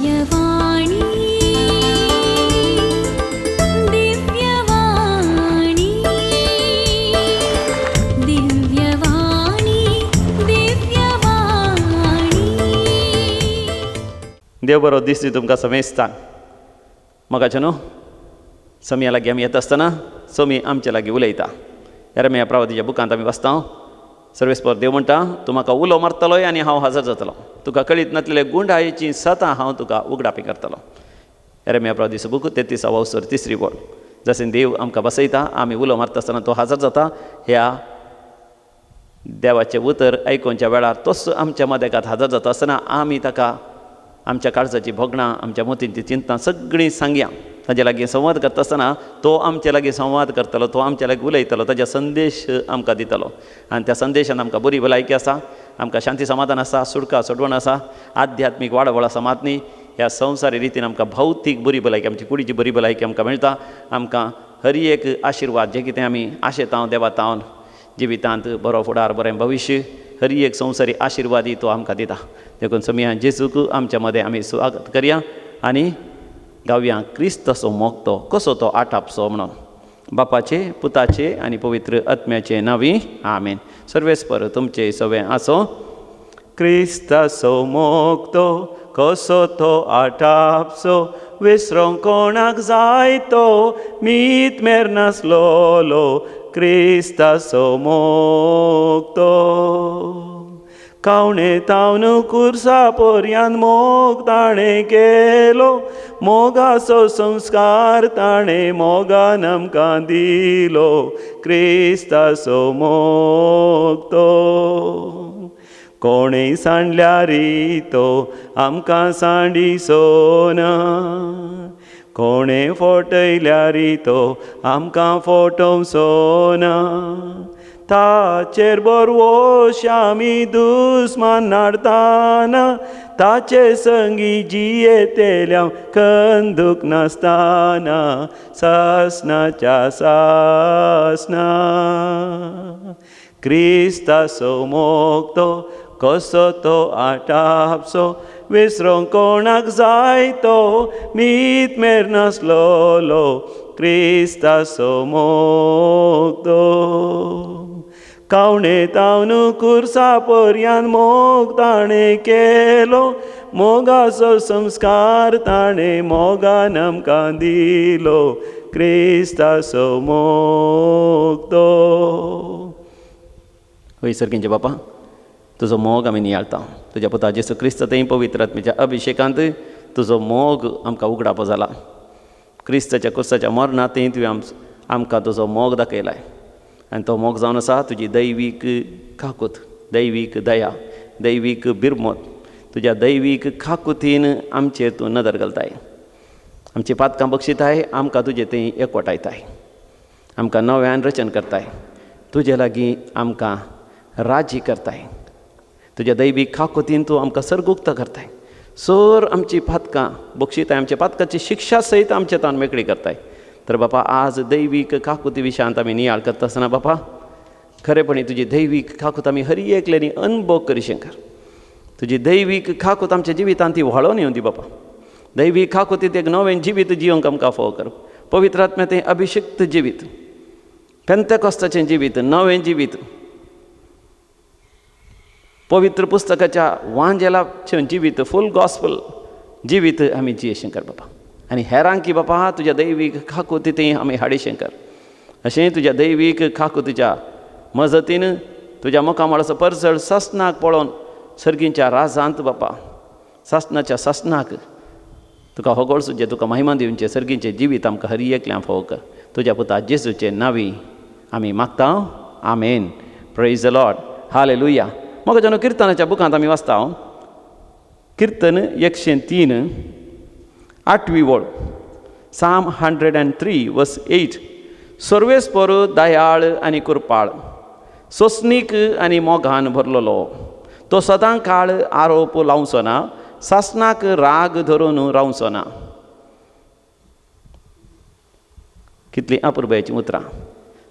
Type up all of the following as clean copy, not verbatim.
दिव्यवाणी दिव्यवाणी दिव्यवाणी दिव्यवाणी। देव बरो दीस दी तुमकां समेस्तांक। मोगाचे न्हू समया लागीं आमी येता आसतना समी आमचे लागीं उलयता। एरमिया प्रवादीच्या बुकांत आमी वाचता, सर्वेस्पर देव म्हणटा, तूं म्हाका उलो मारतलोय आनी हांव हजर जातलो, तुका कळीत नासलेले गुंडायेची सतां हांव तुका उगडापी करतलो। एरमिया प्रवादीचो बूक 33 अवसर 3 वळ। जशें देव आमकां बसयता, आमी उलो मारता आसतना तो हजर जाता। ह्या देवाचें उतर आयकुच्या वेळार तोच आमच्या मदेकात हजर जाता आसतना आमी ताका आमच्या काळजाची भोगणां, आमच्या मतींची चिंतना सगळीं सांगया। ताजे लागीं संवाद करता आसतना तो आमचे लागीं संवाद करतलो, तो आमचे लागीं उलयतलो, ताजे संदेश आमकां दितलो आनी त्या संदेशान आमकां बरी भलायकी आसा, आमकां शांती समाधान आसा, सुटका सोडवण आसा, आध्यात्मीक वाडवळ आसा। मात न्ही ह्या संवसारी रितीन आमकां भौतीक बरी भलायकी, आमची कुडीची बरी भलायकी आमकां मेळटा। आमकां हर एक आशिर्वाद जे कितें आमी आशेतांव देवा तावन जिवितांत बरो फुडार, बरें भविश्य, हर एक संवसारी आशिर्वादी तो आमकां दिता। देखून समिया जेजूक आमच्या मदें आमी स्वागत करया आनी गावया क्रिस्ताचो मोग तो कसो तो आटापसो म्हणून। बापाचे, पुताचे आनी पवित्र आत्म्याचे नांवी आमेन। सर्वेस्पर तुमचे सगळें आसो। क्रिस्ताचो मोग तो कसो तो आटापसो, विसरोंक कोणाक जाय तो मीत मेर नासलोलो, क्रिस्ताचो मोग तो। कावणे तावन कुर्सा पोरयान मोग ताणें केलो, मोगाचो संस्कार ताणें मोगान आमकां दिलो, क्रिस्ताचो मोग तो। कोणें सांडल्यारी तो आमकां सांडिसो ना, कोणें फटयल्यारी तो आमकां फटोवचो ना, ताचेर बरवोश आमी दुस्मान नाडताना, ताचे संगी जियेतेल्या कंदूक नासतना, सासनाच्या सासना। क्रिस्ताचो मोग तो कसो तो आटापसो, विसरोंक कोणाक जाय तो मीत मेर नासलोलो, क्रिस्ताचो मोग तो। कावणे तावन कुर्सा पोरयान मोग ताणें केलो, मोगाचो संस्कार ताणें मोगान आमकां दिलो, क्रिस्ताचो मोग तो। हय सर्गींचे बापा, तुजो मोग आमी नियाळता। तुज्या पुता जेजू क्रिस्त थंय पवित्र आत्म्याच्या अभिशेकांत तुजो मोग आमकां उगडापो जाला। क्रिस्ताच्या कुर्साच्या मरणांत तुवें आमकां तुजो मोग दाखयलाय आनी तो मोग जावन आसा तुजी दैवीक काकूत, दैवीक दया, दैवीक बिरमत। तुज्या दैवीक काकुतीन आमचेर तूं नदर घालताय, आमची पातकां बक्षिताय, आमकां तुजे थंय एकवटायताय, आमकां नव्यान रचन करताय, तुजे लागीं आमकां राजी करताय। तुज्या दैवीक काकुतीन तूं आमकां सर्गुक्त करताय, सर आमची पातकां बक्षिताय, आमच्या पातकाची शिक्षा सयत आमचे तान मेकळी करताय। तर बापा आज दैवीक काकुती विशयांत आमी नियाळ करता आसतना बापा खरेपणी तुजी दैवीक काकूत आमी हर एकल्यांनी अनुभव करी कर। तुजी दैवीक काकूत आमच्या जिवितांत ती व्हाळोवन येवं दी बापा। दैवीक काकुतींत एक नवें जिवीत जिवंक आमकां फावो कर। पवित्र आत्म्या तें अभिषिक्त जिवीत, पेंतेकोस्ताचें जिवीत, नवें जिवीत, पवित्र पुस्तकाच्या वांजेलाचें जिवीत, फूल गॉस्पल जिवीत आमी जियेशें कर बापा। आनी हेरांकी बापा तुज्या दैवीक काकुती थंय आमी हाडिशें कर। अशें तुज्या दैवीक काकुतीच्या मजतीन तुज्या मुखामळाचो परजळ सासनाक पळोवन सर्गींच्या राजांत बापा सासनाच्या सासनाक तुका होगोळसूचें, तुका महिमा दिवचें सर्गींचें जिवीत आमकां हर एकल्यां फावो कर। तुज्या पुता जेजूचे नांवी आमी मागता, आमेन। Praise the Lord, hallelujah. म्हाका जेन्ना किर्तनाच्या बुकांत आमी वाचता, किर्तन 103 8वी वळ, साम 103 वर्स 8। सर्वेस्पर दयाळ आनी कृपाळ, सोसणीक आनी मोगान भरलेलो, तो सदां काळ आरोप लावचो ना, सासनाक राग धरून रावचो ना। कितलीं अपुरबायेचीं उतरां।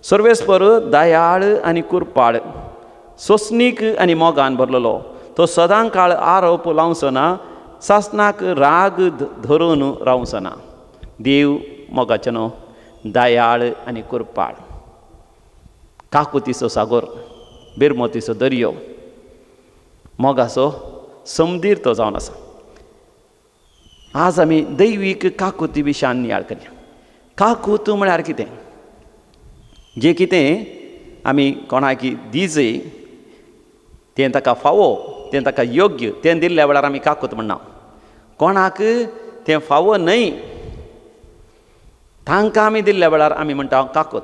सर्वेस्पर दयाळ आनी कृपाळ, सोसणीक आनी मोगान भरलेलो, तो सदां काळ आरोप लावचो ना, सासणाक राग धरून रावचो ना. देव मोगाचें न्हू, दयाळ आनी कृपाळ, काकुतीचो सागोर, बिरमोतीचो दर्यो, मोगाचो समदीर तो जावन आसा. आज आमी दैवीक काकुती विशयान नियाळ करया. काकूत म्हळ्यार कितें? जें कितें आमी कोणाक दिजय तें ताका फावो, तें ताका योग्य, तें दिल्ल्या वेळार आमी काकूत म्हणना. कोणाक तें फावो न्हय तांकां आमी दिल्ल्या वेळार आमी म्हणटा काकूत.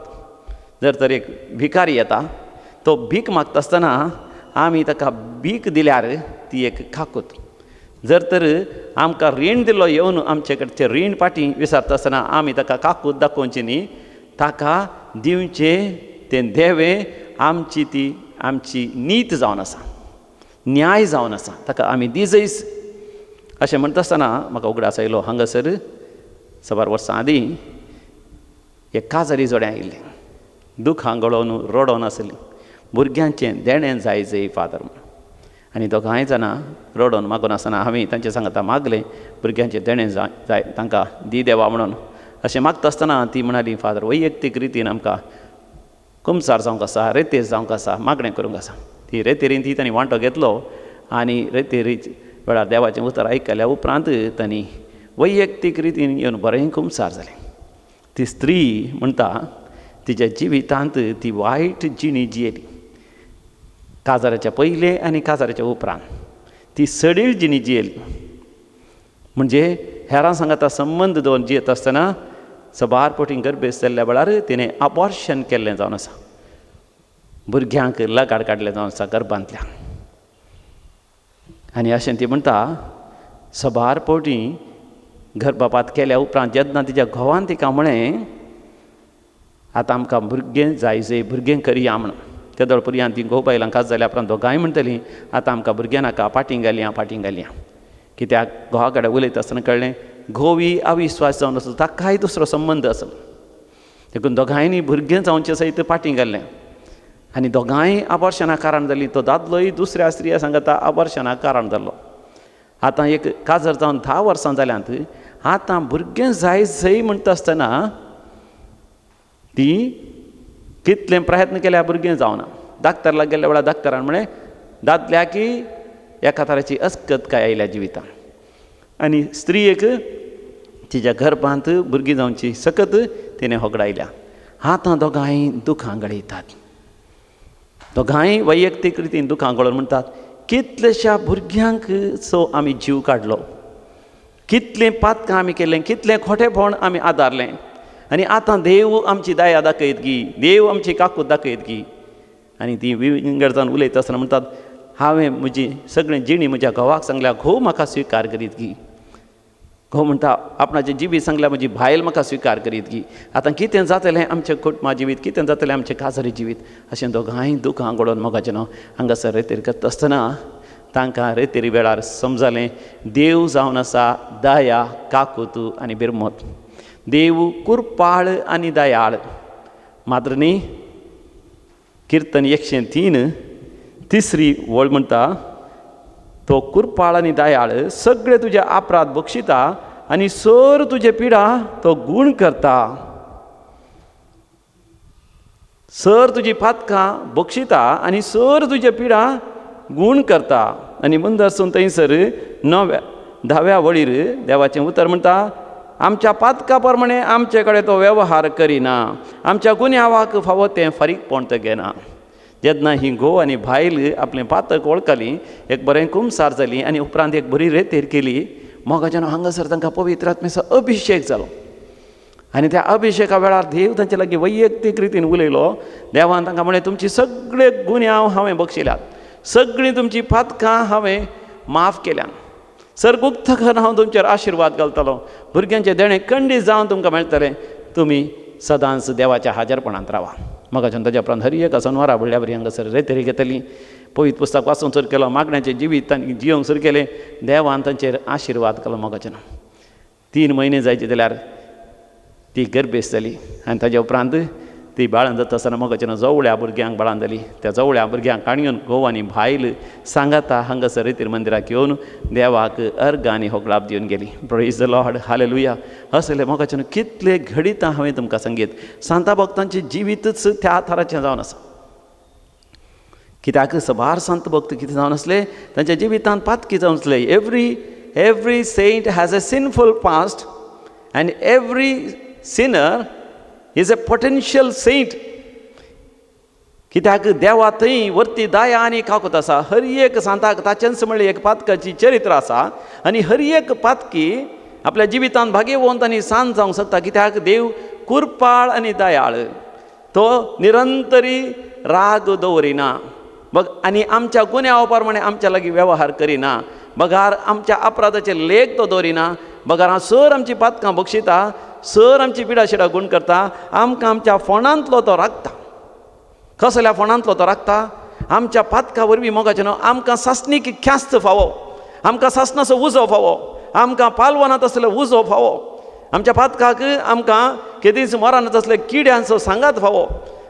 जर तर एक भिकारी येता, तो भीक मागता आसतना आमी ताका भीक दिल्यार ती एक काकूत. जर तर आमकां रीण दिल्लो येवन आमचे कडचें रीण पाटी विसरता आसतना आमी ताका काकूत दाखोवची न्ही, ताका दिवचें तें देवें आमची ती आमची नीत जावन आसा, न्याय जावन आसा, ताका आमी दिजयस. अशें म्हणटा आसतना म्हाका उगडास आयलो, हांगासर साबार वर्सां आदीं एक काजारी जोड्यां आयिल्लें, दुखां गळोवन रडोन आसलीं, भुरग्यांचें देणें जाय जय फादर म्हूण. आनी दोगांय जाणां रडोन मागून आसतना हांवें तांचे सांगाता मागलें, भुरग्यांचें देणें जाय तांकां दी देवा म्हणून. अशें मागता आसतना ती म्हणाली, फादर वैयक्तीक रितीन आमकां कुमसार जावंक आसा, रेतेर जावंक आसा, मागणें करूंक आसा. ती रेतेरीन ती तांणी वांटो घेतलो आनी रेतेरी वेळार देवाचें उतर आयकल्या उपरांत तांणी वैयक्तीक रितीन येवन बरें कुमसार जालें. ती स्त्री म्हणटा तिच्या जिवितांत ती वायट जिणी जियेली, काजाराच्या पयलें आनी काजाराच्या उपरांत ती सडीळ जिणी जियेली. म्हणजे हेरां सांगाता संबंद दवरून जियेत आसतना सबार पटी गर्भेस्त जाल्ल्या वेळार तिणें अबॉर्शन केल्लें जावन आसा, भुरग्यांक लगाड काडलें जावन आसा गर्भांतल्यान. आनी अशें ती म्हणटा, सबार पटी गर्भपात केल्या उपरांत जेन्ना तिच्या घोवान तिका म्हळें आतां आमकां भुरगें जाय जय, भुरगें करया म्हणून, तेदोळ पुरयान ती घोव बायलां काज जाल्या उपरांत दोगांय म्हणटलीं आतां आमकां भुरगें नाका, पाटीं घालया, पाटीं घालया. कित्याक घोवा कडेन उलयता आसतना कळ्ळें घोवी अविश्वास जावन आसलो, ताकाय दुसरो संबंद आसलो, देखून दोगांयनी भुरगें जावचें सयत पाटीं घाल्लें आनी दोगांय अबॉर्शनाक कारण जालीं. तो दादलोय दुसऱ्या स्त्रिया सांगता अबॉर्शनाक कारण जाल्लो. आतां एक काजर जावन 10 वर्सां जाल्यांत, आतां भुरगें जाय जय म्हणटा आसतना ती कितलें प्रयत्न केल्यार भुरगें जावना. डाक्टर लागीं गेल्ल्या वेळार डाक्टरान म्हळें दादल्याकी एका तराची अस्कतकाय आयल्या जिवितान आनी स्त्रियेक तिच्या गर्भांत भुरगीं जावची सकत तिणें होगडायल्या. आतां दोगांय दुखां गळयतात, दोगांय वैयक्तीक रितीन दुखां गळोवन म्हणटात कितलेश्या भुरग्यांक सो आमी जीव काडलो, कितलें पातकां आमी केलें, कितलें खोटेपण आमी आदारलें आनी आतां देव आमची दया दाखयत गी, देव आमची काकूत दाखयत गी. आनी ती विंगड जावन उलयता आसतना म्हणटात हांवें म्हजी सगळें जिणी म्हज्या घोवाक सांगल्या, घोव म्हाका स्विकार करीत गी. घोव म्हणटा आपणाचें जिवीत सांगल्या, म्हजी बायल म्हाका स्विकार करीत गी. आतां कितें जातलें आमचें कुटुंबा जिवीत, कितें जातलें आमचें काजारी जिवीत. अशें दोगांय दुखां गळोवन मोगाचें न्हू हांगासर रेतेर करता आसतना तांकां रेतेरी वेळार समजलें देव जावन आसा दया, काकूत आनी बिरमत, देव कुरपाळ आनी दयाळ. मात्र न्ही किर्तन 103 तिसरी वळ म्हणटा तो कुरपाळ आनी दयाळ सगळे तुजे अपराध बक्षिता आनी सर तुजे पिडा तो गूण करता. सर तुजी पातकां बक्षिता आनी सर तुजे पिडा गूण करता. आनी मुंदरसून थंयसर 9व्या 10व्या वळीर देवाचें उतर म्हणटा आमच्या पातका प्रमाणे आमचे कडेन तो वेव्हार करिना, आमच्या गुन्यांवाक फावो तें फारीकपण तो घेना. जेन्ना ही घोव आनी बायल आपलें पातक वळखली, एक बरें कुमसार जाली आनी उपरांत एक बरी रेतेर केली, मोगाच्यान हांगासर तांकां पवित्र आत्म्याचो अभिशेक जालो. आनी त्या अभिशेका वेळार देव तांचे लागीं वैयक्तीक रितीन उलयलो. देवान तांकां म्हळें तुमची सगळे गुन्यांव हांवें बक्षिल्यात, सगळीं तुमची पातकां हांवें माफ केल्यात, सर्गुक्त करून हांव तुमचेर आशिर्वाद घालतलो, भुरग्यांचें देणें खंडीत जावन तुमकां मेळटलें, तुमी सदांच देवाच्या हाजरपणांत रावा. मोगाच्यान ताज्या उपरांत हर एका सनवारा व्हडल्या बरी हांगासर रेतेरी घेतली, पवित्र पुस्तक वाचूंक सुरू केलो, मागण्याचें जिवीत तांणी जियोंक सुरू केलें, देवान तांचेर आशिर्वाद केलो. मोगाच्यान 3 म्हयने जायचे जाल्यार ती गर्भेस्त जाली आनी ताज्या उपरांत ती बाळान जाता आसतना मोगाच्यान जवळ्या भुरग्यांक बाळान जाली. त्या जवळ्या भुरग्यांक काणयेन घोव आनी भायल सांगाता हांगासर रितीर मंदिराक येवन देवाक अर्गां आनी होगळाप दिवन गेली. Praise the Lord, hallelujah. असले मोगाच्यान कितले घडितां हांवें तुमकां सांगीत. सांता भक्तांचें जिवीतच त्या थराचें जावन आसा. कित्याक सबार संत भक्त कितें जावन आसले, तांच्या जिवितांत पातकी जावन आसले. Every saint has a sinful past and every sinner is a potential saint. कित्याक देवा थंय वरती दया आनी काकूत आसा. हर एक सांताक ताचेंच म्हणलें एक पातकाची चरित्र आसा आनी हर एक पातकी आपल्या जिवितांत भाग्यवंत आनी सांत जावंक शकता. कित्याक देव कुरपाळ आनी दयाळ, तो निरंतरी राग दवरिना बग आनी आमच्या गुन्यांवा प्रमाणे आमच्या लागीं वेव्हार करिना, बगार आमच्या अपराधाचे लेख तो दवरिना, बगार सर आमची पातकां बक्षिता, सर आमची पिडाशिडा गुण करता, आमकां आमच्या फोंडांतलो तो राखता. कसल्या फोंडांतलो तो राखता? आमच्या पातका वरवीं मोगाचें न्हू आमकां सासणीक ख्यास्त फावो, आमकां सासणाचो उजो फावो, आमकां पालवनात आसलो उजो फावो, आमच्या पातकाक आमकां केदींच मरानात आसले किड्यांचो सांगात फावो,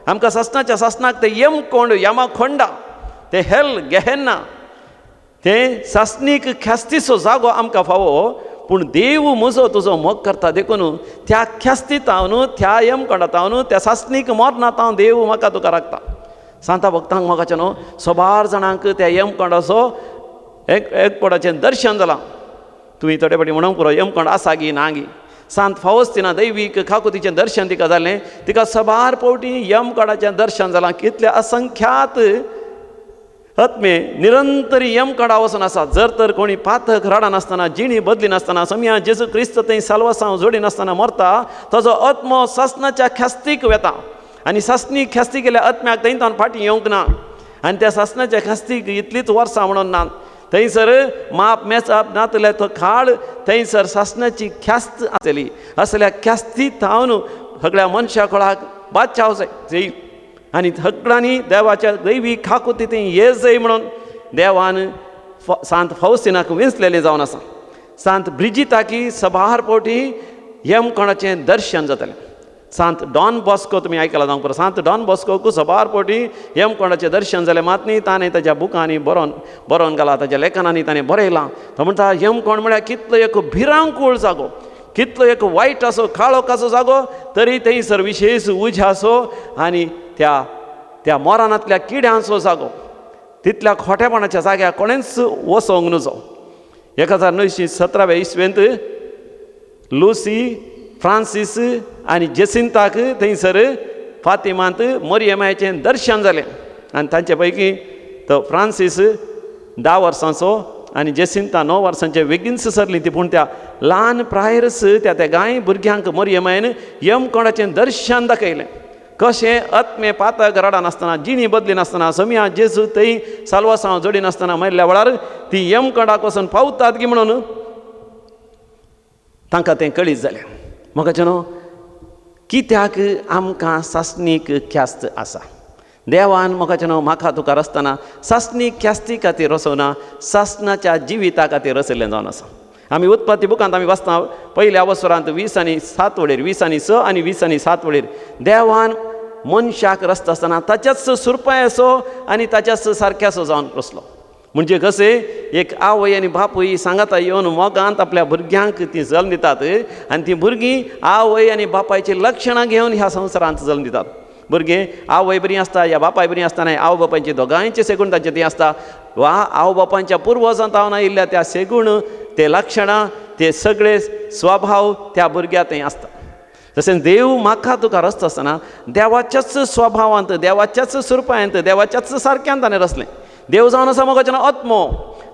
आमकां सासणाच्या सासणाक ते यमकोंड यमखोंडा ते हेल गेहेन्ना ते सासणीक ख्यास्तीचो जागो आमकां फावो. पूण देव म्हजो तुजो मोग करता देखून त्या ख्यास्ती तावन, त्या यमकोंडा तावन, त्या सासणीक मरना तावन देव म्हाका तुका राखता. सांता भक्तांक मोगाचें न्हू सबार जाणांक त्या यमकोंडाचो एक एककोडाचें दर्शन जालां. तुमी थोडे फावटी म्हणूंक पुरो यमकोंड आसा गी ना गी. सांत फावस्तिना दैवीक काकुतीचें दर्शन तिका जालें, तिका सबार फावटी यमकोंडाचें दर्शन जालां. कितले असंख्यात आत्मे निरंतरी यमकडा वचून आसा. जर तर कोणी पातक रडनासतना, जिणी बदली नासतना, समया जेजू क्रिस्त थंय साल्वासांव जोडी नासतना मरता, ताजो आत्मो सासणाच्या ख्यास्तीक वेता आनी सासणी ख्यास्ती केल्या आत्म्याक थंय तावन फाटीं येवंक ना. आनी त्या सासणाच्या ख्यास्तीक इतलीच वर्सां म्हणून ना, थंयसर माप मेचाप नातले तो काळ थंयसर सासणाची ख्यास्त आसतली. असल्या ख्यास्ती थावन सगळ्या मनशा कोळाक बादशाह जाय आनी सगळ्यांनी देवाच्या दैवी खाकुती थंय ये जाय म्हणून देवान सांत फावस्तिनाक विंचलेलें जावन आसा. सांत ब्रिजिताकी सबार फावटी यमकोणाचें दर्शन जातालें. सांत डॉन बॉस्को तुमी आयकलां जावंक पुरो. सांत डॉन बॉस्कोक सबार फावटी यमकोंडाचें दर्शन जालें. मात न्ही ताणें ताज्या बुकांनी बरोवन घालां, ताज्या लेखनांनी ताणें बरयलां. तो म्हणटा यमकोंड म्हळ्यार कितलो एक भिरांकूळ जागो, कितलो एक वायट असो काळोखाचो जागो, तरी थंयसर विशेश उज्याचो आनी त्या त्या मोरानांतल्या किड्यांचो जागो. तितल्या खोटेपणाच्या जाग्यार कोणेंच वचोंक नजो. 1917 इसवेंत लुसी, फ्रांसीस आनी जेसिंताक थंयसर फातिमांत मोरयमायचें दर्शन जालें आनी तांचे पैकी तो फ्रांसीस 10 वर्सांचो आनी जेसिंता 9 वर्सांचे बेगीनच सरली ती. पूण त्या ल्हान प्रायरच त्या त्या गाय भुरग्यांक मोरयमायन यमकोंडाचें दर्शन दाखयलें. कशें आत्मे पातक रडनासतना, जिणी बदली नासतना, समिया जेजू थंय साल्वासांव जोडी नासतना मरल्या वेळार ती यमकोंडाक वचून पावतात गी म्हणून तांकां तें कळीत जालें. म्हाका न्हू कित्याक आमकां सासणीक ख्यास्त आसा. देवान म्हाका न्हू म्हाका तुका रचतना सासणीक ख्यास्ती खातीर रचोवना, सासणाच्या जिविता खातीर रचयल्लें जावन आसा. आमी उत्पत्ती बुकांत आमी वाचता पयल्या अवसरांत 20 आनी 7 वळीर, 20 आनी 6 आनी 20 आनी 7 वळीर देवान मनशाक रचता आसतना ताच्याच सुरपायाचो आनी ताच्याच सारक्याचो जावन रचलो. म्हणजे कशें एक आवय आनी बापूय सांगाता येवन मोगांत आपल्या भुरग्यांक ती जल्म दितात आनी ती भुरगीं आवय आनी बापायचीं लक्षणां घेवन ह्या संवसारांत जल्म दितात. भुरगें आवय बरी आसता या बापाय बरी आसतना आवय बापायची दोगांयचे सेगूण तांचे ती आसता वा आवय बापायच्या पुर्वजां तावन आयिल्ल्या त्या सेगूण ते लक्षणां ते सगळे स्वभाव त्या भुरग्या थंय आसता. तशेंच देव म्हाका तुका रचता आसतना देवाच्याच स्वभावांत, देवाच्याच सुरपायांत, देवाच्याच सारक्यान ताणें रचलें. देव जावन आसा मोगाचें आत्मो,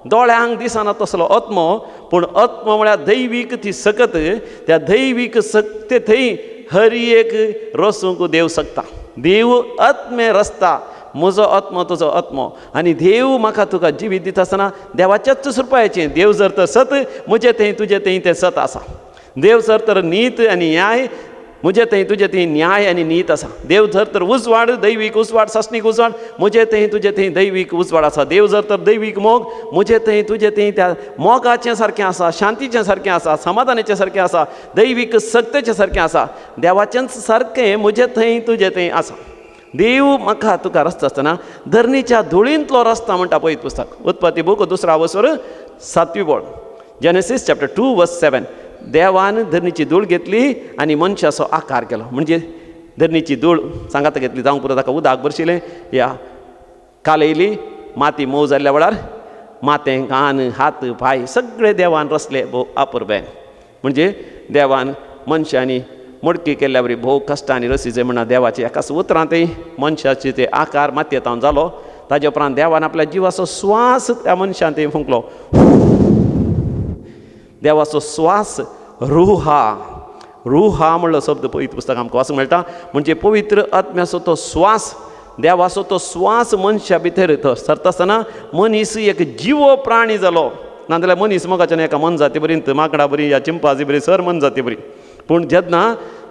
दोळ्यांक दिसना तसलो आत्मो, पूण आत्मो म्हळ्यार दैवीक ती सकत. त्या दैवीक सक्ते थंय हर एक रसूंक देव शकता. देव आत्मे रचता, म्हजो आत्मो तुजो आत्मो, आनी देव म्हाका तुका जिवीत दिता आसतना देवाच्याच सुरपायाचें. देव जर तर सत म्हजें थंय तुजें थंय तें सत आसा. देव जर तर नीत आनी न्याय म्हजे थंय तुजे थंय न्याय आनी नीत आसा. देव जर तर उजवाड, दैवीक उजवाड, सासणीक उजवाड, म्हजे थंय तुजे थंय दैवीक उजवाड आसा. देव जर तर दैवीक मोग, म्हजे थंय तुजे थंय त्या मोगाचें सारकें आसा, शांतीचें सारकें आसा, समाधानाचें सारकें आसा, दैवीक सक्तेचें सारकें आसा. देवाचेंच सारकें म्हजे थंय तुजे थंय आसा. देव म्हाका तुका रस्ता आसतना धरणीच्या धुळींतलो रस्ता म्हणटा पळय पुस्तक उत्पत्ती बूक दुसरा वसर 7वी बोळ, जेनेसीस चॅप्टर 2 वर्स 7. देवान धरणीची धूळ घेतली आनी मनशाचो आकार केलो. म्हणजे धरणीची धूळ सांगात घेतली जावंक पुरो, ताका उदक भरशिलें या कालयली, माती मोव जाल्ल्या वेळार मातें कान हात पांय सगळे देवान रसले भोव अपुरबायेन. म्हणजे देवान मनशांनी मोडकी केल्ल्या बरी भोव कश्टांनी रसीचे म्हणा देवाचे एकाच उतरांतय मनशाचे ते आकार मातयेंत जालो. ताजे उपरांत देवान आपल्या जिवाचो स्वास त्या मनशान थंय फुंकलो. देवाचो स्वास रुहा, रुहा म्हणलो शब्द पवित्र पुस्तक आमकां वाचूंक मेळटा. म्हणजे पवित्र आत्म्याचो तो स्वास, देवाचो तो स्वास मनशा भितर तो सरता आसतना मनीस एक जिवो प्राणी जालो. नाजाल्यार मनीस मोगाच्यान एका मनजाती बरी, माकडां बरी या चिंपाजी बरी, सर मनजाती बरी. पूण जेन्ना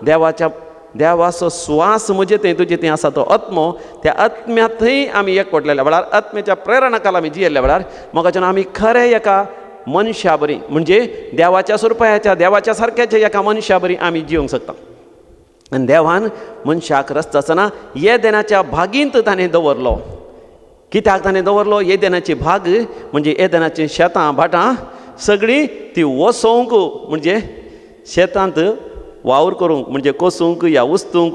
देवाच्या देवाचो स्वास म्हजे थंय तुजे थंय आसा तो आत्मो, त्या आत्म्या थंय आमी एकवटलेल्या वेळार, आत्म्याच्या प्रेरणा खाला आमी जियेल्ल्या वेळार मोगाच्यान आमी खरें एका मनशा बरी, म्हणजे देवाच्या स्वरुपाच्या देवाच्या सारक्याच्या एका मनशा बरी आमी जिवंक शकता. आनी देवान मनशाक रस्ता आसतना येदेनाच्या भागींत ताणें दवरलो. कित्याक ताणें दवरलो? येदेनाची भाग म्हणजे येदेनाचीं शेतां भाटां सगळीं ती वसोवंक, म्हणजे शेतांत वावर करूंक, म्हणजे कोसूंक या उस्तूंक,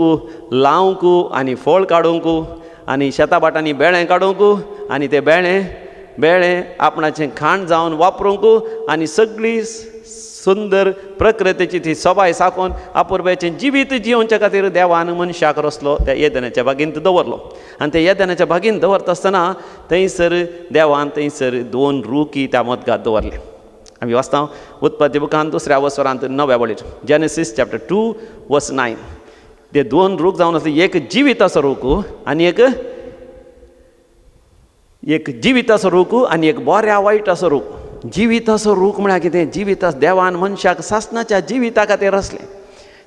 लावंक आनी फळ काडूंक आनी शेतां भाटांनी बेळें काडूंक आनी ते बेळें बेळें आपणाचें खाण जावन वापरूंक आनी सगळी सुंदर प्रकृतीची ती सोबाय साकोवन अपुरबायेचें जिवीत जियोवच्या खातीर देवान मनशाक रसलो त्या येदनाच्या बागेंत दवरलो. आनी त्या येदनाच्या बागेंत दवरता आसतना थंयसर देवान थंयसर 2 रुकी त्या मदगात दवरले. आमी वाचता उत्पत्ती बुकान 2 वसरांत 9व्या वळीर, जेनेसीस चॅप्टर 2 वर्स 9. ते 2 रूख जावन आसले, एक जिविताचो रूख आनी एक जिविताचो रूख आनी एक बऱ्या वायटाचो रूख. जिविताचो रूख म्हळ्यार कितें? जिविता देवान मनशाक सासणाच्या जिविता खातीर रचलें.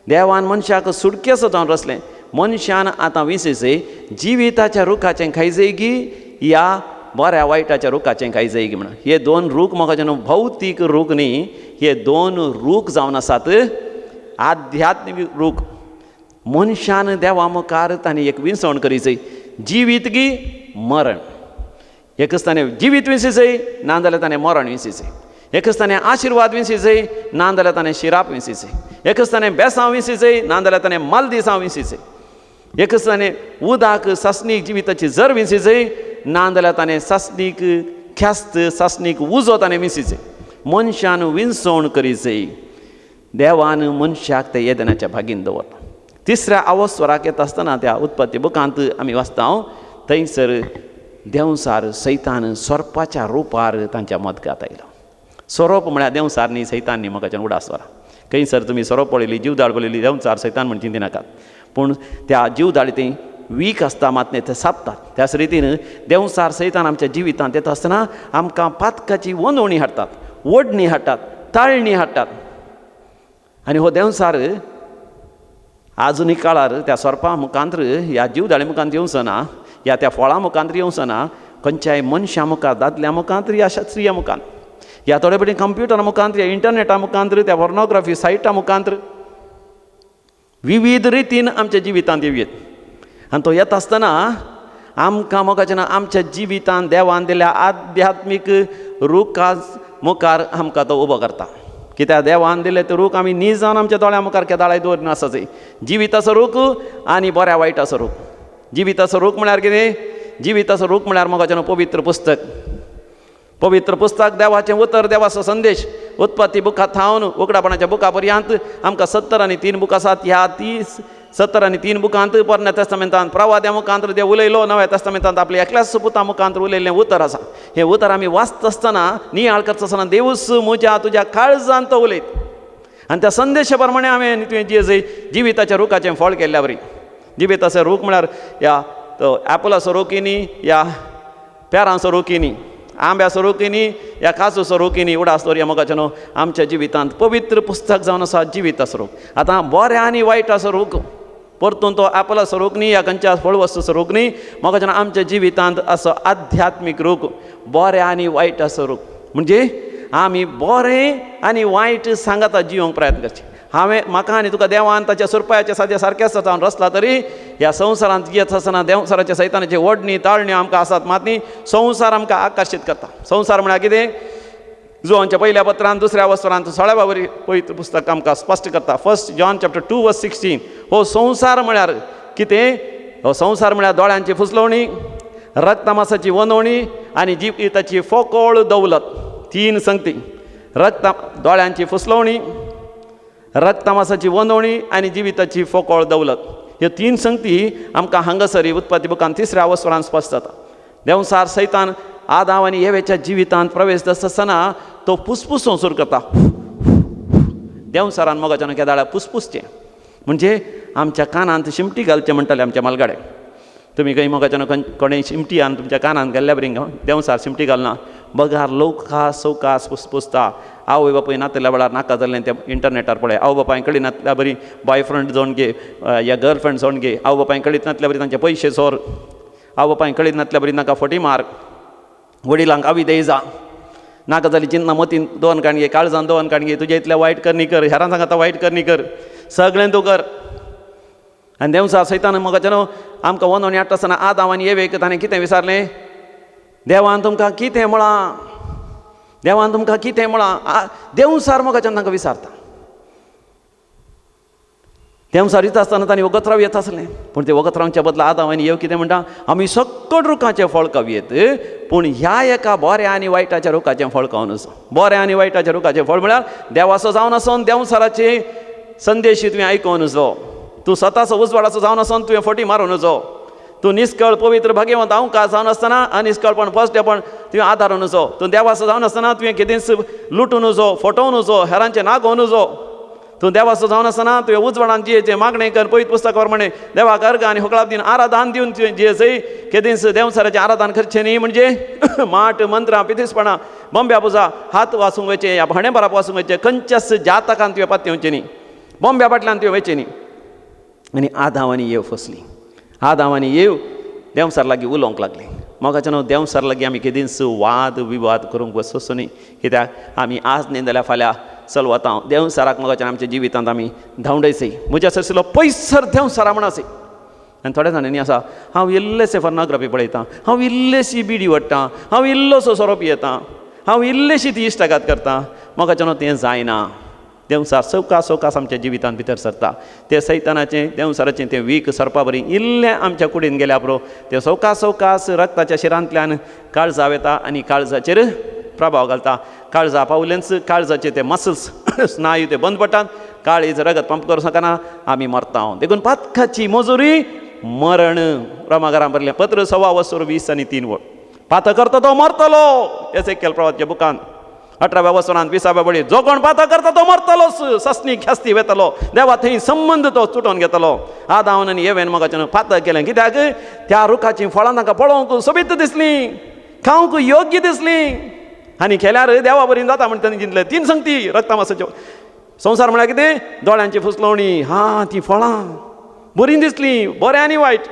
देवान मनशाक सुटकेचो जावन रचलें. मनशान आतां विसयचें जिविताच्या रुखाचें खायचें की या बऱ्या वायटाच्या रुखाचें खायचें की म्हणून. हे 2 रूख म्हाका जेन्ना भौतीक रूख न्ही, हे 2 रूख जावन आसात आध्यात्मीक रूख. मनशान देवा मुखार ताणें एक विसवण करीचय, जिवीत की मरण. एकच ताणें जिवीत विसयचय, ना जाल्यार ताणें मरण विसयचय. एकच ताणें आशिर्वाद विसयचय, ना जाल्यार ताणें शिराप विसयचय. एकच ताणें बेसांव विसयचय, ना जाल्यार ताणें मालदिसांव विसयचय. एकच ताणें उदक सासणीक जिविताची जर विसयचय, ना जाल्यार ताणें सासणीक ख्यास्त सासणीक उजो ताणें विसयचय. मनशान विनसवण करीचय. देवान मनशाक ते येदनाच्या भागीन दवरलो. तिसऱ्या अवस्वराक येता आसतना त्या उत्पत्ती बुकांत आमी वाचता, थंयसर देंवसार सैतान सोरपाच्या रुपार तांच्या मदगात आयलो. सोरोप म्हळ्यार देंवसार न्ही, सैतान न्ही. म्हाका उडास वरा खंयसर तुमी सोरोप पळयली, जीवदाळ पळयली, देंवचार सैतान म्हण चिंती नाकात. पूण त्या जीवदाळी थंय वीक आसता, मात ते सापतात. त्याच रितीन देंवसार सैतान आमच्या जिवितांत येता आसतना आमकां पातकाची वनवणी हाडटात, ओडणी हाडटात, ताळणी हाडटात. आनी हो देंवसार आजुनूय काळार त्या सोरपा मुखांत ह्या जीवदाळे मुखांत येवचो ना, या त्या फळां मुखांत येवचो ना, खंयच्याय मनशां मुखार, दादल्या मुखांत या स्त्रिया मुखांत, ह्या थोडे फावटी कंप्युटरा मुखांत, या इंटरनेटा मुखांत, त्या पोर्नोग्राफी सायटा मुखांत विविध रितीन आमच्या जिवितांत येवयेत. आनी तो येता आसतना आमकां मोगाचें ना आमच्या जिवितांत देवान दिल्या आध्यात्मीक रुखा मुखार आमकां तो उबो करता. कित्याक देवान दिले ते रूख आमी न्ही जावन आमच्या दोळ्या मुखार केदाळाय दवरिना आसा. जिविताचो रूख आनी बऱ्या वायटाचो रूख. जिविताचो रूख म्हळ्यार कितें? जिविताचो रूख म्हळ्यार मोगाचें पवित्र पुस्तक. पवित्र पुस्तक देवाचें उतर, देवाचो संदेश. उत्पत्ती बुका थावन उकडापणाच्या बुका पर्यंत आमकां 73 बुकां आसात. ह्या 73 बुकांत पोरण्या तेस्तामेंतांत प्रवाद्या मुखांत देव उलयलो, नव्या तेस्तामेंतांत आपल्या एकल्याच पुता मुखांत उलयल्लें उतर आसा. हें उतर आमी वाचता आसतना, नियाळ करता आसतना देवूच म्हज्या तुज्या काळजांत तो उलयत. आनी त्या संदेशा प्रमाणे हांवें तुवें जे जिविताच्या रुखाचें फळ केल्ल्या वरी. जिविताचो रूख म्हळ्यार ह्या तो एपलाचो रूख न्ही, ह्या पेरांचो रूख न्ही. आंब्याचो रूख न्ही या काजूचो रूख न्ही. उडास दवरया मोगाचें न्हू, आमच्या जिवितांत पवित्र पुस्तक जावन आसा जिविताचो रूख. आतां बऱ्या आनी वायटाचो रूख परतून तो एपलाचो रूख न्ही या खंयच्या फळवस्तूचो रूख न्ही. मोगाचें न्हू, आमच्या जिवितांत असो आध्यात्मीक रूख, बऱ्या आनी वायटाचो रूख. म्हणजे आमी बरें आनी वायट सांगाता जिवंक प्रयत्न करचे. हांवें म्हाका आनी तुका देवान ताच्या सुरपायाच्या साद्या सारकें आसता जावन रचला तरी ह्या संवसारांत जियेत आसतना देवसाराच्या सैतानाची ओडणी ताळणी आमकां आसात मात न्ही, संवसार आमकां आकर्शीत करता. संवसार म्हळ्यार कितें? जुवांच्या पयल्या पत्रान दुसऱ्या वस्त्रांत 16व्या वरी पवित्र पुस्तक आमकां स्पश्ट करता. 1 John chapter 2 verse 16. हो संवसार म्हळ्यार कितें? हो संवसार म्हळ्यार दोळ्यांची फुसलवणी, रक्तमासाची वनवणी आनी जिविताची फोकोळ दौलत. 3 संगती, रक्त दोळ्यांची फुसलवणी, रक्तमासाची वनवणी आनी जिविताची फोकोळ दौलत. ह्यो 3 संगती आमकां हांगासर उत्पत्ती बुकान 3ऱ्या वस्त्रान स्पश्ट जाता. देंवसार सैतान आदाव आनी येवेच्या जिवितांत प्रवेश आसतना तो पुसपुसों सुरू करता. देंवसारान मोगाच्यान केदाळ्या पुसपुसचें म्हणजे आमच्या कानांत शिमटी घालचें म्हणटाले आमच्या मालगाडे. तुमी खंय मोगाच्यान कोणें शिमटी आनी तुमच्या कानांत घाल्ल्या बरी देंवसार शिमटी घालना, बगार लोकास सवकास पुसपुसता. आवय बापूय नातल्या वेळार नाका जाल्लें तें इंटरनेटार पळय. आवय बापाय कडेन नातल्या बरी बॉयफ्रेंड जावन घे या गर्लफ्रेंड जावन घे. आवय बापाय कडेन नातल्या बरी तांचे पयशे चोर. आवय बापाय कडेन नातल्या बरी नाका फटी मार. वडिलांक आवी जा नाका जाली चिंतना मतीन दोन काण घे, काळजान दोन काण घे. तुजे इतलें वायट करणी कर, हेरां सांगता वायट करणी कर, सगळें तूं कर. आनी देंवसा सैतान मोगाचें न्हू आमकां वनवणी हाडटा आसतना आदाव आनी येवेक ताणें कितें विचारलें? देवान तुमकां कितें म्हळां? देवान तुमकां कितें म्हळां? देंवसार मोगाच्यान तांकां विचारता. देंवसार येता आसतना तांणी वगतराव येता आसलें, पूण ते वगतरावच्या बदला आदाव आनी येव कितें म्हणटा? आमी सकट रुखाचें फळ खावयेत, पूण ह्या एका बऱ्या आनी वायटाच्या रुखाचें फळ खावन आसा. बऱ्या आनी वायटाच्या रुखाचें फळ म्हळ्यार देवाचो जावन आसून देंवसाराचे संदेश तुवें आयकून नजो, तूं स्वताचो उजवाडाचो जावन आसून तुवें फटी मारूं नजो, तूं निस्कळ पवित्र भाग्यवंत अंवकार जावन आसतना अनिस्कळपण फस्टेपण तुवें आदारूं नजो, तूं देवाचो जावन आसतना तुवें कितेंच लुटूं नजो, फटोवं नजो, हेरांचें नागोवं नजो. तूं देवाचो जावन आसतना तुवें उजवाडान जियेचें मागणें कर, पवित्र पुस्तक प्रमाणें देवाक अर्घ आनी होकळाप दिवन आराधन दिवन तुवें जियेचय. केदींच देवसाराचें आराधन करचें न्ही म्हणजे माट मंत्रां पितिसपणां बॉम्ब्या पुजा हात वासूंक वयचें या भाणें बराप वासूंक वयचें, खंयच्याच जातकान तुवें पातयेवचें न्ही, बॉम्ब्या फाटल्यान तुवें वयचें न्ही. आनी आदाव आनी येव फसली. आदाव आनी येव देंवसार लागीं उलोवंक लागली. मोगाचें न्हू, देंवसार लागीं आमी केदींच वाद विवाद करूंक वचचो न्ही, कित्याक आमी आज न्ही जाल्यार फाल्यां चल वता. देंवसाराक मोगाचें आमच्या जिवितांत आमी धांवडायचय. म्हज्या सरसलो पयसर देंवसारा म्हणसय. आनी थोड्या जाणांनी आसा, हांव इल्लेशें फोर्नोग्राफी पळयतां, हांव इल्लेशी बिडी ओडटां, हांव इल्लोसो सोरो पियेतां, हांव इल्लेशी ती इश्टागात करतां. मोगाचें न्हू, तें जायना. देंवसार सवकास सवकास आमच्या जिवितांत भितर सरता. ते सैतानाचें देंवसाराचें तें वीख सरपा बरी इल्लें आमच्या कुडीन गेल्या पुरो तें सवकास सवकास रक्ताच्या शिरांतल्यान काळजा वेता आनी काळजाचेर प्रभाव घालता. काळजा पावलेंच काळजाचे ते मसल्स स्नायू ते बंद पडटात, काळीज रगत पंप करूं शकना, आमी मरता. देखून पातकाची मजुरी मरण. रोमाघरां बरलें पत्र 1.25 20 आनी 3 वळ. पातक करता तो मरतलो. एसेकियल प्रवाच्या बुकान 18व्या वसनांत 20व्या बळी, जो कोण पातक करता तो मरतलोच, ससनी ख्यास्ती वेतलो, देवा थंय संबंद तो तुटोवन घेतलो. आदावन आनी येवेन मोगाच्यान पातक केलें, कित्याक त्या रुखाचीं फळां तांकां पळोवंक सोबीत दिसलीं, खावंक योग्य दिसलीं आनी केल्यार देवा बरीन जाता म्हण तांणी जिंतलें. 3 संगती रक्तमासाच्यो. संवसार म्हळ्यार कितें? दोळ्यांची फुसलवणी. हां, ती फळां बरीं दिसलीं, बरें आनी वायट.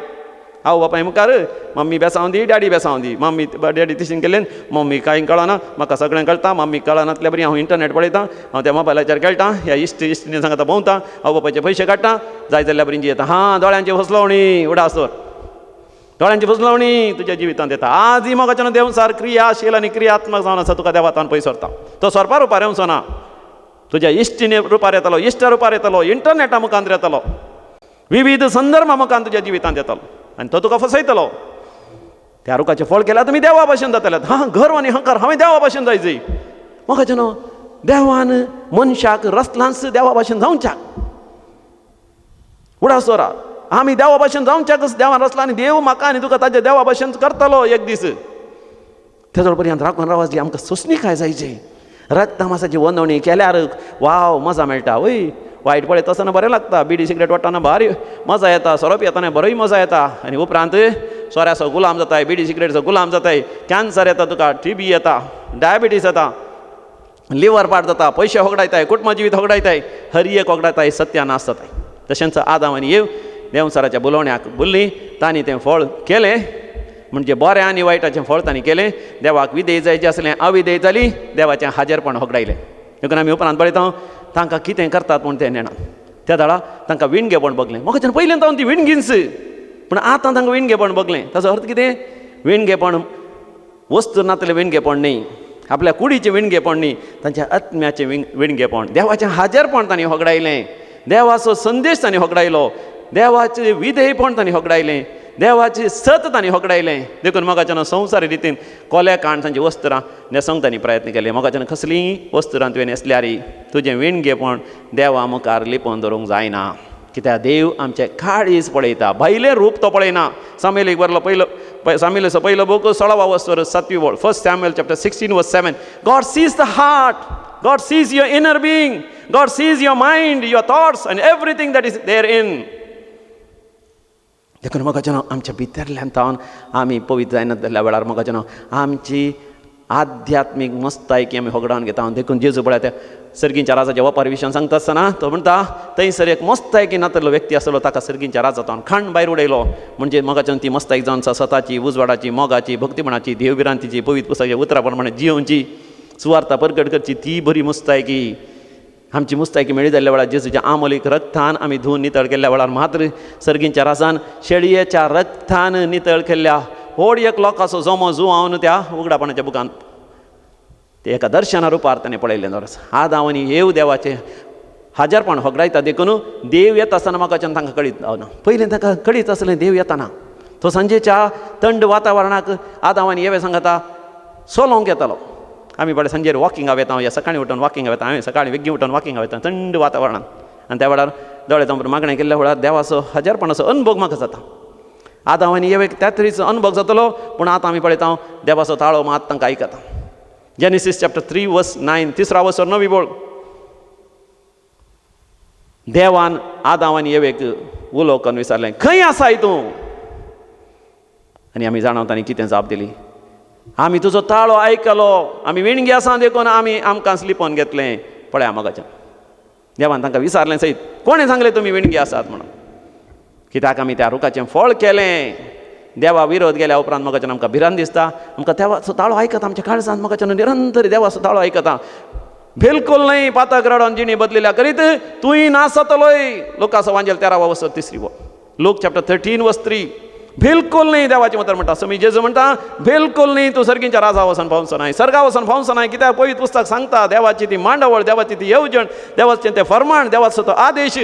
आवय बापाय मुखार मम्मी बेसांव दी, डॅडी बेसांव दी, मम्मी डॅडी तिशीन केल्लें, मम्मी कांय कळना, म्हाका सगळें कळटा, मम्मी कळनातल्या बरी हांव इंटरनेट पळयतां, हांव त्या मोबायलाचेर खेळटा, ह्या इश्ट इश्टिणी सांगता भोंवता, आवय बापायचे पयशे काडटा, जाय जाल्यार बरी जियेता. हां, दोळ्यांची फसलवणी. उडास दवर, दोळ्यांची फसलवणी तुज्या जिवितांत येता. आज ही मोगाच्यान देंवसार क्रियाशील आनी क्रियात्मक जावन आसा. तुका देवातान पयस व्हरता. तो सोरपा रुपार येवचो ना, तुज्या इश्टिणे रुपार येतलो, इश्टा रुपार येतलो, इंटरनेटा मुखांत येतलो, विविध संदर्भा मुखान तुज्या जिवितांत येतलो आनी तो तुका फसयतलो. त्या रुखाचें फळ केल्यार तुमी देवा भाशेन जातले. हां, गर्व आनी अहंकार, हांवें देवा भाशेन जायची. मोगाचें न्हू, देवान मनशाक रसलांच देवा भाशेन जावच्याक. उडास दवरा, आमी देवा भाशेन जावच्याकच देवान रचला आनी देव म्हाका आनी तुका ताच्या देवा भाशेन करतलो एक दीस. तेजो पर्यंत राखून रावाची आमकां सोंसणीकाय जायची. रक्तमासाची वनवणी केल्यार वाव मजा मेळटा. वय, वायट पळयता आसतना बरें लागता, बिडी सिगरेट ओडटना भारी मजा येता, सोरो पियेतना बरोय मजा येता, आनी उपरांत सोऱ्याचो गुलाम जाताय, बिडी सिगरेटीचो गुलाम जाताय, कॅन्सर येता तुका, टीबी येता, डायबिटीस येता, लिवर पाड जाता, पयशे होगडायताय, कुटुंब जिवीत होगडायताय, हर एक होगडायताय, सत्यानाश जाताय. तशेंच आदाम आनी एव देंवचाराच्या बोलोवण्याक भुल्ली, तांणी तें फळ केलें, म्हणजे बरें आनी वायटाचें फळ तांणी केलें. देवाक विधेय जायचें आसलें, अविधेय जाली, देवाचें हाजेरपण होगडायलें. देखून आमी उपरांत पळयता तांकां कितें करतात म्हूण तें नेणा. त्या दाडा तांकां विणगेपण बगलें. म्हाका पयलीं तावन ती विणगींच, पूण आतां तांकां विणगेपण बगलें. ताचो अर्थ कितें? विणगेपण वस्तू नातलें विणगेपण न्ही, आपल्या कुडीचें विणगेपण न्ही, तांच्या आत्म्याचें विणगेपण. देवाचें हाजेरपण तांणी होगडायलें, देवाचो संदेश तांणी होगडायलो, देवाचें विधेयपण तांणी होगडायलें, देवाचें सत तांणी होगडायलें. देखून मोगाच्यान संवसारी रितीन कोल्या काण तांची वस्त्रां न्हेसोंक तांणी प्रयत्न केले. मोगाच्यान कसलीं वस्त्रां तुवें न्हेसल्यार तुजें विणगेपण देवा मुखार लिपोवन दवरूंक जायना, कित्याक देव आमचें काळीज पळयता, भायलें रूप तो पळयना. सामुएलीक बरलो पयलो, सामुएलाचो पयलो बूक 16 वस्त्र 7वी वळ, 1 Samuel chapter 16 verse 7. God sees the heart, God sees your inner being, God sees your mind, your thoughts and everything that is there in. देखून मोगाच्यान आमच्या भितरल्यान तावन आमी पवित्र जायना जाल्ल्या वेळार मोगाच्यान आमची आध्यात्मीक मस्तायकी आमी होगडावन घेता. देखून जेजू पळय त्या सर्गींच्या राजाच्या वपार विशयान सांगता आसतना तो म्हणटा, थंयसर एक मस्तायकी नातलो व्यक्ती आसलो, ताका सर्गींच्या राजा तावन खाण भायर उडयलो. म्हणजे मोगाच्यान ती मस्तायक जावन आसा सताची, उजवाडाची, मोगाची, भक्तीपणाची, देवभिरांतीची, पवित्र पुस्तकाच्या उतरा प्रमाणे जियोवची, सुवार्ता परगट करची ती बरी मुस्तायकी. आमची मुस्तायकी मेळी जाल्ल्या वेळार जेजूच्या आमोलीक रक्तान आमी धुवन नितळ केल्ल्या वेळार मात्र सर्गींच्या राजान शेळयेच्या रक्तान नितळ केल्ल्या व्हड एक लोकांचो जमो जुवावन त्या उगडापणाच्या बुकान ते एका दर्शना रुपार ताणें पळयलें. दवरस आदांव आनी येव देवाचें हाजेरपण होगडायता. देखून देव येता आसतना म्हाकाच्यान तांकां कळीत जावना. पयलीं तांकां कळीत आसलें देव येताना. तो सांजेच्या थंड वातावरणाक आदांव आनी येवे सांगता सोलोंक येतालो. आमी पळय सांजेर वॉकिंगा वेता, या सकाळीं उठून वॉकिंगा वेता, हांवें सकाळीं वेगीं उठून वॉकिंगा वेता थंड वातावरणान. आनी त्या वेळार दोळे तांबूर मागणें केल्ल्या वेळार देवाचो हाजेरपणाचो अनुभव म्हाका जाता. आदांव आनी येवेक त्या तरेचो अनुभव जातलो, पूण आतां आमी पळयता देवाचो ताळो मात तांकां आयकता. जेनेसीस चॅप्टर 3 वर्स 9, 3 वर्स 9 वळ, देवान आदांव आनी येवेक उलो करून विचारलें, खंय आसाय तूं? आनी आमी जाणा तांणी कितें जाप दिली, आमी तुजो ताळो आयकलो, आमी विणगी आसा देखून आमी आमकां लिपोवन घेतलें. पळया मोगाच्यान देवान तांकां विचारलें सयत, कोणें सांगलें तुमी विणगी आसात म्हणून? कित्याक आमी त्या रुखाचें फळ केलें. देवा विरोध गेल्या उपरांत मोगाच्यान आमकां भिरांत दिसता, आमकां देवाचो ताळो आयकता, आमच्या काळजांत मोगाच्यान निरंतर देवाचो ताळो आयकता. बिलकुल न्हय पातक रडोन जिणी बदलिल्या करीत तूंय नासतलोय. लोकांचो वांजेल 13 वर्स 3 वळ, लोक चॅप्टर 13 वर्स 3. बिलकुल न्ही देवाचें उतर म्हणटा. समी जेजू म्हणटा, बिलकुल न्ही तूं सर्गींच्या राजा वचून पावचो नाय, सर्गा वचून पावचो नाय. कित्याक पवित्र पुस्तक सांगता देवाची ती मांडावळ, देवाची ती येवजण, देवाचें तें फरमाण, देवाचो तो आदेश.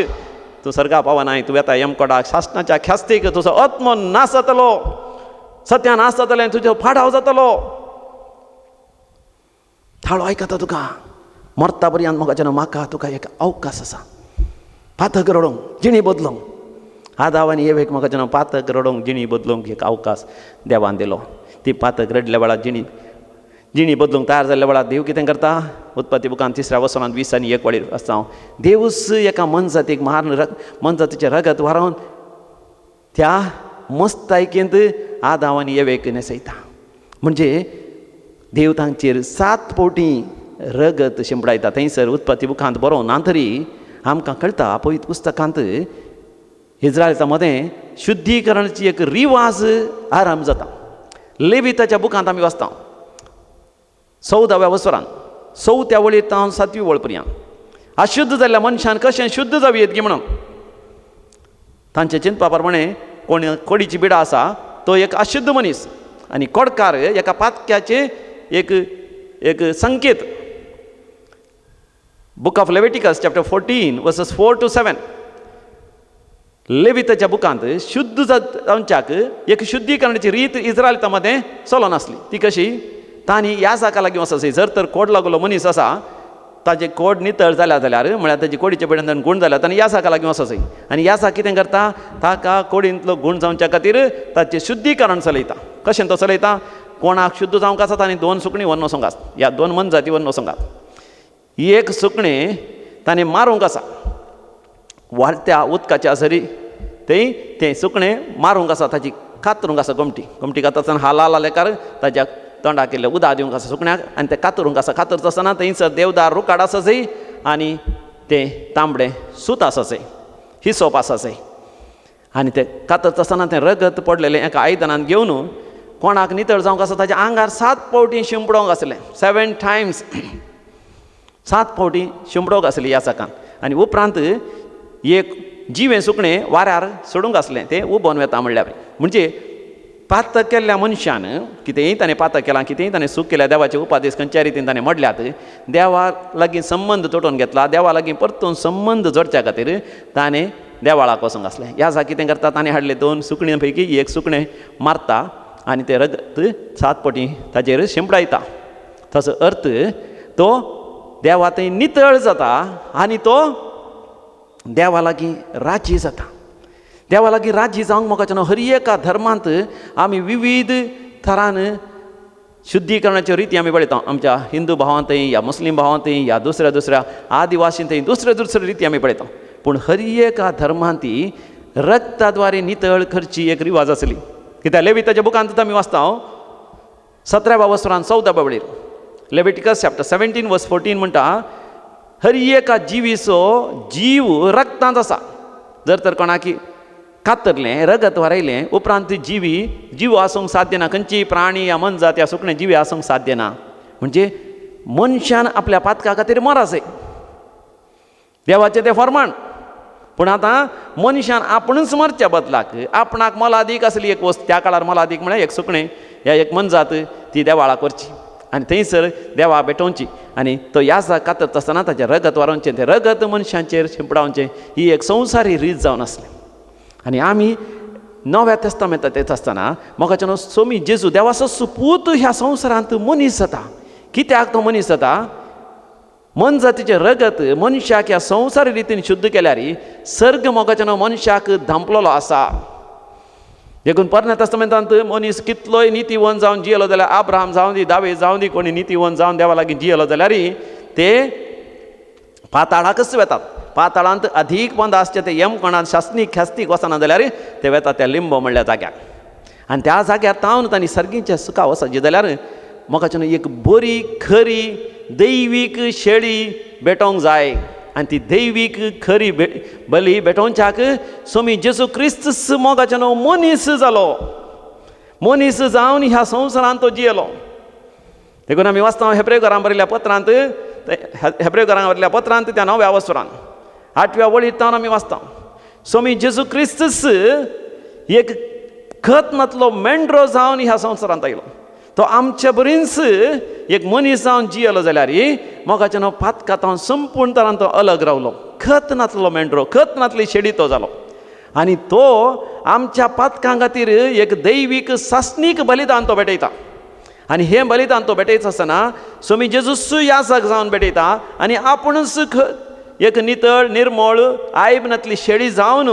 तूं सर्गा पावनाय, तूं वेता यमकोडाक, शासनाच्या ख्यास्तीक तुजो आत्मो नाश जातलो, सत्या नाश जातलें, तुजो पाडाव जातलो. थाळो आयकता तुका मरता पर्यंत मोगाच्यान म्हाका तुका एक अवकाश आसा पातक रडोवंक, जिणी बदलोवंक. आदांव आनी येवेक मोगाच्यान पातक रडोवंक, जिणी बदलोवंक एक अवकाश देवान दिलो. ती पातक रडल्या वेळार, जिणी जिणी बदलूंक तयार जाल्ल्या वेळार देव कितें करता? उत्पत्ती बुकान 3 वसनांत 20 आनी 1 वळीर आसता हांव. देवूच एका मनजातीक मारून मनजातीचें रगत वारोवन त्या मस्तायकेंत आदांव आनी येवेक न्हेसयता. म्हणजे देव तांचेर 7 फावटी रगत शिंपडायता. थंयसर उत्पत्ती बुकांत बरोवन ना तरी आमकां कळटा पवित्र पुस्तकांत इस्रायलाच्या मदें शुद्धीकरणाची एक रिवाज आरंभ जाता. लेविताच्या बुकांत आमी वाचता 14व्या वसरान 4थ्या वळीर तावन 7वी वळ पर्यंत अशुद्ध जाल्ल्या मनशान कशें शुद्ध जावं येत की म्हणून तांचे चिंतपा प्रमाणे कोण कोडीची बिडा आसा तो एक अशुद्ध मनीस आनी कोडकार एका पातक्याचे एक एक संकेत. Book of Leviticus chapter 14 verses 4 to 7. लेविताच्या बुकांत शुद्ध जावच्याक एक शुद्धीकरणाची रीत इस्रायला मदें चलोन आसली. ती कशी? तांणी ह्या जाका लागीं वचप. जर तर कोड लागलो मनीस आसा ताजे कोड नितळ जाल्या जाल्यार म्हळ्यार ताजी कोडीचे पडल्यान गूण जाल्यार ताणें ह्या जाका लागीं वचप. आनी ह्या जाक कितें करता? ताका कोडींतलो गूण जावच्या खातीर ताचें शुद्धीकरण चलयता. कशें तो चलयता? कोणाक शुद्ध जावंक आसा ताणें 2 सुकणीं व्हरून वचोंक आसा, ह्या 2 मनजाती व्हरून वचोंक आसा. एक सुकणें ताणें मारूंक आसा, वाळत्या उदकाच्या सरी थंय तें सुकणें मारूंक आसा, ताची कातरूंक आसा गोमटी. गोमटी कातरता आसतना हालाल आलेकार ताच्या तोंडाक इल्लें उदक दिवंक आसा सुकण्याक आनी तें कातरूंक आसा. कातरता आसतना थंयसर देवदार रुखाड आसा जंय आनी तें तांबडें सूत आसा जंय, हिसोप आसा जंय, आनी तें कातरता आसतना तें रगत पडलेलें एका आयदनान घेवन कोणाक नितळ जावंक आसा ताच्या आंगार 7 फावटी शिंपडोवंक आसलें. 7 टायम्स 7 फावटी शिंपडोवंक आसली ह्या सकान. आनी उपरांत एक जिवें सुकणें वाऱ्यार सोडूंक आसलें, तें उबोन वेता म्हणल्यार. म्हणजे पातक केल्ल्या मनशान कितेंय ताणें पातक केलां, कितेंय ताणें चूक केल्या, देवाचे उपादेश खंयच्या रितीन ताणें मोडल्यात, देवा लागीं संबंद तोडून घेतला, देवा लागीं परतून संबंद जोडच्या खातीर ताणें देवाळाक वचूंक आसलें. ह्या जा कितें करता, ताणें हाडलें 2 सुकण्यां पैकी एक सुकणें मारता आनी तें रगत 7 फावटी ताचेर शिंपडायता. ताचो अर्थ तो देवा थंय नितळ जाता आनी तो देवा लागीं राजी जाता. देवा लागीं राजी जावंक म्हाका हर एका धर्मांत आमी विविध थरान शुद्धीकरणाच्यो रिती आमी पळयता. आमच्या हिंदू भावांतय, या मुस्लीम भावांतय, या दुसऱ्या दुसऱ्या आदिवासींतय दुसऱ्या दुसऱ्या रिती आमी पळयता. पूण हर एका धर्मांत रक्ताद्वारे नितळ करची एक रिवाज आसली. कित्याक लेविताच्या बुकांत आमी वाचता 17व्या वसरान 14व्या वळीर, लेविटिकस चॅप्टर 17 वर्स 14 म्हणटा, हर एका जिवीचो जीव रक्तांत आसा. जर तर कोणाकी कातरलें, रगत वारयलें, उपरांत जिवी जीव आसूंक साध्य ना. खंयची प्राणी या मनजात या सुकणें जिवी आसूंक साध्य ना. म्हणजे मनशान आपल्या पातका खातीर मराचें, देवाचें तें फर्माण. पूण आतां मनशान आपणूच मरच्या बदलाक आपणाक मोलादीक आसली एक वस्त, त्या काळार मोलादीक म्हळ्यार एक सुकणें या एक मनजात, ती देवाळाक व्हरची आनी थंयसर देवा भेटोवची आनी तो याजा कातरता आसतना ताचें रगत वारोवचें, तें रगत मनशांचेर शिंपडावचें. ही एक संवसारी रीत जावन आसली. आनी आमी नव्या तेस्तामेंतात येता आसतना मोगाच्यान सोमी जेजू देवाचो सुपूत ह्या संवसारांत मनीस जाता. कित्याक तो मनीस जाता? मनजातीचें रगत मनशाक ह्या संवसारी रितीन शुद्ध केल्यार सर्ग मोगाच्यान मनशाक धांपलेलो आसा. देखून पोरण्या तेस्तामेंतांत मनीस कितलोय नितीवंत जावन जियेलो जाल्यार, आब्राहाम जावन दी, दावेद जावन दी, कोणी नितीवंत जावन देवा लागीं जियेलो जाल्यार ते पाताळाकच वेतात. पाताळांत अधीक बंद आसचे ते यमकोणांत शास्नीक ख्यास्तीक वचना जाल्यार ते वेतात त्या लिंबो म्हणल्या जाग्यार. आनी त्या जाग्यार तावन तांणी सर्गीच्या सुखा वचची जाल्यार मोगाच्यान एक बरी खरी दैवीक शेळी भेटोवंक जाय. आनी ती दैवीक खरी बली भेटोवच्याक स्वामी जेजू क्रिस्त मोगाच्यान मनीस जालो. मनीस जावन ह्या संवसारांत तो जियेलो. देखून आमी वाचता हेब्रेवकारां बरयल्ल्या पत्रांत, हेब्रेवकारां बरयल्ल्या पत्रांत त्या 9व्या वसरान 8व्या वळीर तावन आमी वाचता, स्वामी जेजू क्रिस्त एक खत नातलो मेंढरो जावन ह्या संवसारांत आयलो. तो आमचे बरींच एक मनीस जावन जियेलो जाल्यार मोगाच्यान पातका तावन संपूर्ण तरान तो अलग रावलो. खत नातलो मेंढरो, खत नातली शेडी तो जालो आनी तो आमच्या पातकां खातीर एक दैवीक सासणीक बलिदान तो भेटयता. आनी हें बलिदान तो भेटयता आसतना स्वामी जेजूस याजक जावन भेटयता आनी आपूणच एक नितळ निर्मळ आयब नातली शेळी जावन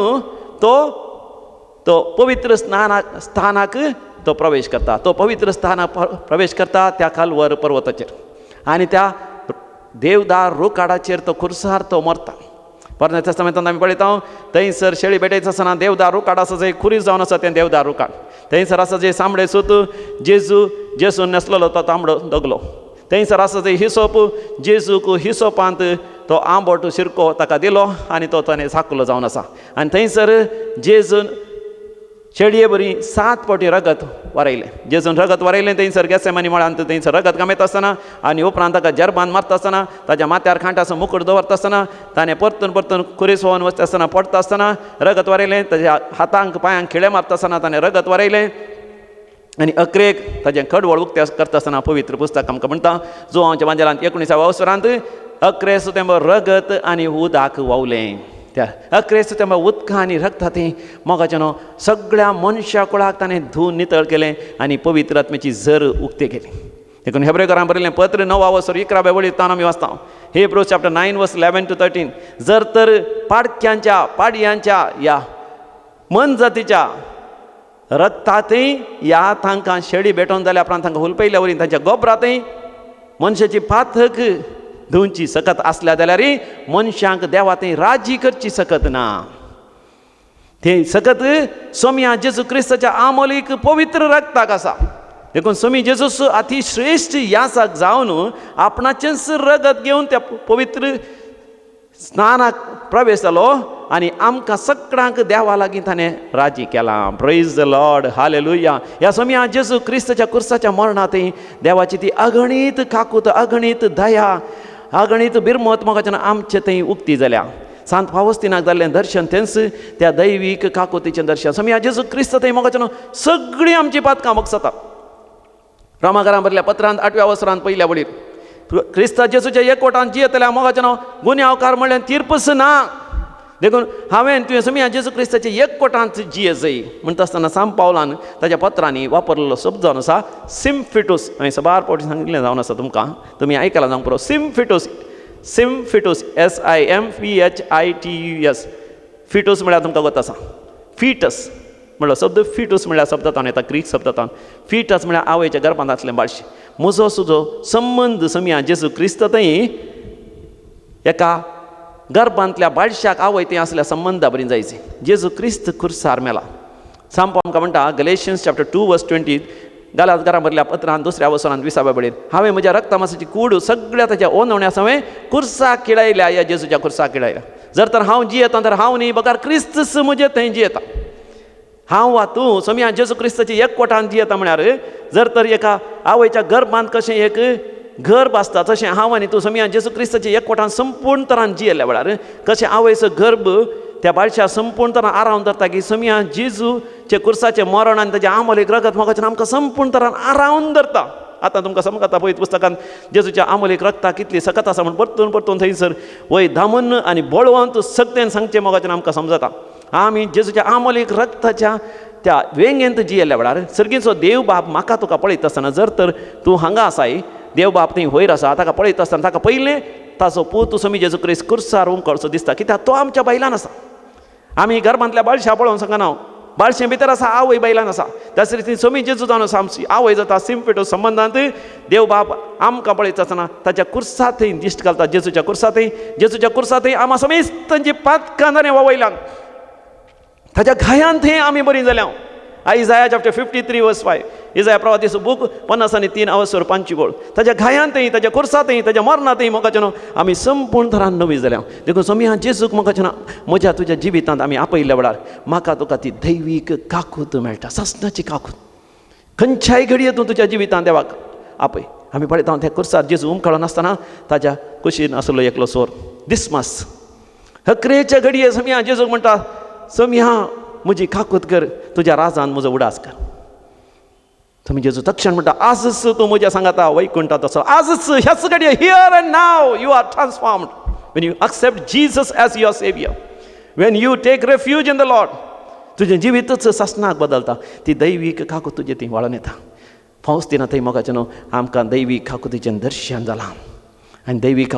तो तो पवित्र स्थानाक तो प्रवेश करता. तो पवित्र स्थानाक प्रवेश करता त्या कालवर पर्वताचेर आनी त्या देवदार रुखाडाचेर तो खुर्सार तो मरता. पोरण्या तेस्तामेंतांत आमी पळयता थंयसर शेळी भेटयता आसतना देवदार रुखाड आसा जंय खुरीस जावन आसा तें देवदार रुखाड, थंयसर आसा जंय तांबडे सूत जेजू जेजून न्हेसलेलो तो तांबडो दगलो, थंयसर आसा जंय हिसोप जेजूक हिसोपांत तो आंबट शिरको ताका दिलो आनी तो ताणें साकलो जावन आसा. आनी थंयसर जेजून शेळये बरी 7 फावटी रगत वारयलें. जेजून रगत वारयलें थंयसर गेसेमानी मळांत थंयसर रगत गमयता आसतना आनी उपरांत ताका जर्बान मारता आसतना, ताच्या माथ्यार खांटाचो मुकूट दवरता आसतना, ताणें परतून परतून खुरीस व्होवन वचता आसतना पडटा आसतना रगत वारयलें. ताच्या हातांक पांयांक खिळे मारता आसतना ताणें रगत वारयलें. आनी अकरेक ताचें खडवळ उक्तें करता आसतना पवित्र पुस्तक आमकां म्हणटा जुवांच्या मांजेलांत 19व्या वसरांत अकरे सुतेंबर रगत आनी उदक व्हांवलें. त्या अकरे सुतेंबर उदक आनी रगता तें मोगाचें न्हू सगळ्या मनशा कुळाक ताणें धुवन नितळ केलें आनी पवित्र आत्म्याची झर उक्ती केली. देखून हेब्रेवकारां बरयलें पत्र 9व्या वसर 11व्या वळीर तावन आमी वाचता, Hebrews chapter 9 verse 11 to 13, जर तर पाडक्यांच्या पाडयांच्या या मनजातीच्या रक्तांतय ह्या तांकां शेळी भेटोवन जाल्या उपरांत तांकां हुलपयल्या वरी तांच्या गोबरांतय मनशाची पातक धुवची सकत आसल्या जाल्यार मनशांक देवा थंय राजी करची सकत ना. थंय सकत सोमया जेजू क्रिस्ताच्या आमोलीक पवित्र रक्ताक आसा. देखून सोमी जेजूस अति श्रेश्ठ यासाक जावन आपणाचेंच रगत घेवन त्या पवित्र स्नानाक प्रवेश जालो आनी आमकां सगळ्यांक देवा लागीं ताणें राजी केलां. Praise the Lord, hallelujah. ह्या सोमया जेजू क्रिस्ताच्या कुर्साच्या मरणांत देवाची ती अगणीत काकूत, अगणीत दया, अगणीत बिरमत मोगाच्यान आमचे थंय उक्ती जाल्या. सांत फावस्तिनाक जाल्लें दर्शन तेंच त्या दैवीक काकुतीचें दर्शन. सोमया जेजू क्रिस्त थंय मोगाच्यान सगळीं आमची पातकां मोगसता. रोमाकारां बरल्या पत्रांत 8व्या वसरांत पयल्या वळीर क्रिस्ता जेजूच्या एकवटान जियेतल्या मोगाच्यान गुन्यांवकार म्हणल्यार तीर्पस ना. देखून हांवें तुवें सोमया जेजू क्रिस्ताच्या एकवटांत जिये जय म्हणटा आसतना सांत पावलान ताच्या पत्रांनी वापरलेलो शब्द जावन आसा सिमफिटूस. हांवें सबार फावटी सांगिल्लें जावन आसा तुमकां, तुमी आयकलां जावंक पुरो. सिमफिटूस, सिमफिटूस, SIMPHITUS. फिटूस म्हळ्यार तुमकां गोत आसा, फिटस म्हणलो शब्द फिटूस म्हळ्यार शब्दांत येता, ग्रीक शब्दांत. फिटस म्हळ्यार आवयच्या गर्भांत आसलें बाळशें. म्हजो सुजो संबंद सोमया जेजू क्रिस्त थंय एका गर्भांतल्या बाळशाक आवय थंय आसल्या संबंदा बरी जायची. जेजू क्रिस्त खुर्सार मेला. सांत आमकां म्हणटा गलेशियन्स चॅप्टर 2 वर्स 20 गालात घरां भरल्या पत्रान 2ऱ्या वसरान 20व्या बळीर हांवें म्हज्या रक्तमासाची कूड सगळ्या ताच्या ओनवण्या हांवें कुर्साक किडायल्या, ह्या जेजूच्या कुर्साक किडायल्या. जर तर हांव जियेता तर हांव न्ही बगर क्रिस्तस म्हजे थंय जियेता. हांव वा तूं सोमया जेजू क्रिस्ताची एकवटान जियेता म्हळ्यार जर तर एका आवयच्या गर्भांत कशें एक गर्भ आसता तशें हांव आनी तूं सोमया जेजू क्रिस्ताची एकवटान संपूर्ण तरान जियेल्ल्या वेळार कशें आवयचो गर्भ त्या बाळशा संपूर्ण तरान आरावन धरता की सोमया जेजूचे कुर्साचें मरण आनी ताचें आमोलीक रगत मोगाच्यान आमकां संपूर्ण तरान आरावन धरता. आतां तुमकां समजता पळयत पुस्तकान जेजूच्या आमोलीक रगता कितली सकत आसा म्हण परतून परतून थंयसर वय धामून आनी बळवंत सगळ्यान सांगचें मोगाच्यान आमकां समजता. आमी जेजूच्या आमोलीक रक्ताच्या त्या वेंगेंत जियेल्ल्या वेळार सर्गीचो देव बाप म्हाका तुका पळयत आसतना जर तर तूं हांगा आसाय, देव बाप थंय वयर आसा, ताका पळयत आसतना ताका पयलें ताचो पूत सोमी जेजू क्रिस्त कुर्सार उमकळचो दिसता, कित्याक तो आमच्या बायलान आसा. आमी गर्भांतल्या बाळशा पळोवंक शकना, बाळशें भितर आसा, आवय बायलान आसा. त्याच रितीन सोमी जेजू जावन आसा आमची आवय जाता. सिमफिटो संबंदांत देव बाप आमकां पळयत आसतना ताच्या कुर्सांतय दिश्ट घालता, जेजूच्या कुर्सांतय, जेजूच्या कुर्सांतय आमा समेस्तांची पातकां ताणें वयल्यान ताच्या घायान थंय आमी बरीं जाल्या. आयजाया चॅप्टर 53 वर्स 5, इजाया प्रवातीचो बूक 53 अवसर 5 गोळ. ताच्या घायांतय, ताच्या कुर्सांतय, ताच्या मरणांतय मोगाच्यान आमी संपूर्ण तरान नवी जाल्या. देखून सोमया जेजूक मोगाच्यान म्हज्या तुज्या जिवितांत आमी आपयल्ल्या वेळार म्हाका तुका ती दैवीक काकूत मेळटा, सासणाची काकूत. खंयच्याय घडये तूं तुज्या जिवितांत देवाक आपय. आमी पळयता त्या कुर्सार जेजू उमकळो नासतना ताच्या कुशीन आसलो एकलो सोर दिसमास. हकरेच्या घडये सोमया जेजूक म्हणटा, सोमया म्हजी काकूत कर, तुज्या राजान म्हजो उडास कर. तुमी जेजू तक्षण म्हणटा, आजच तूं म्हज्या सांगाता वैकुंठांत तसो, आजच ह्याच घडये, here and now you are transformed when you accept Jesus as your saviour, when you take refuge in the Lord. तुजें जिवीतच सासणाक बदलता, ती दैवीक काकूत तुजे ती वाळून येता. फावस्तिना थंय मोगाचें न्हू आमकां दैवीक काकुतीचें दर्शन जालां आनी दैवीक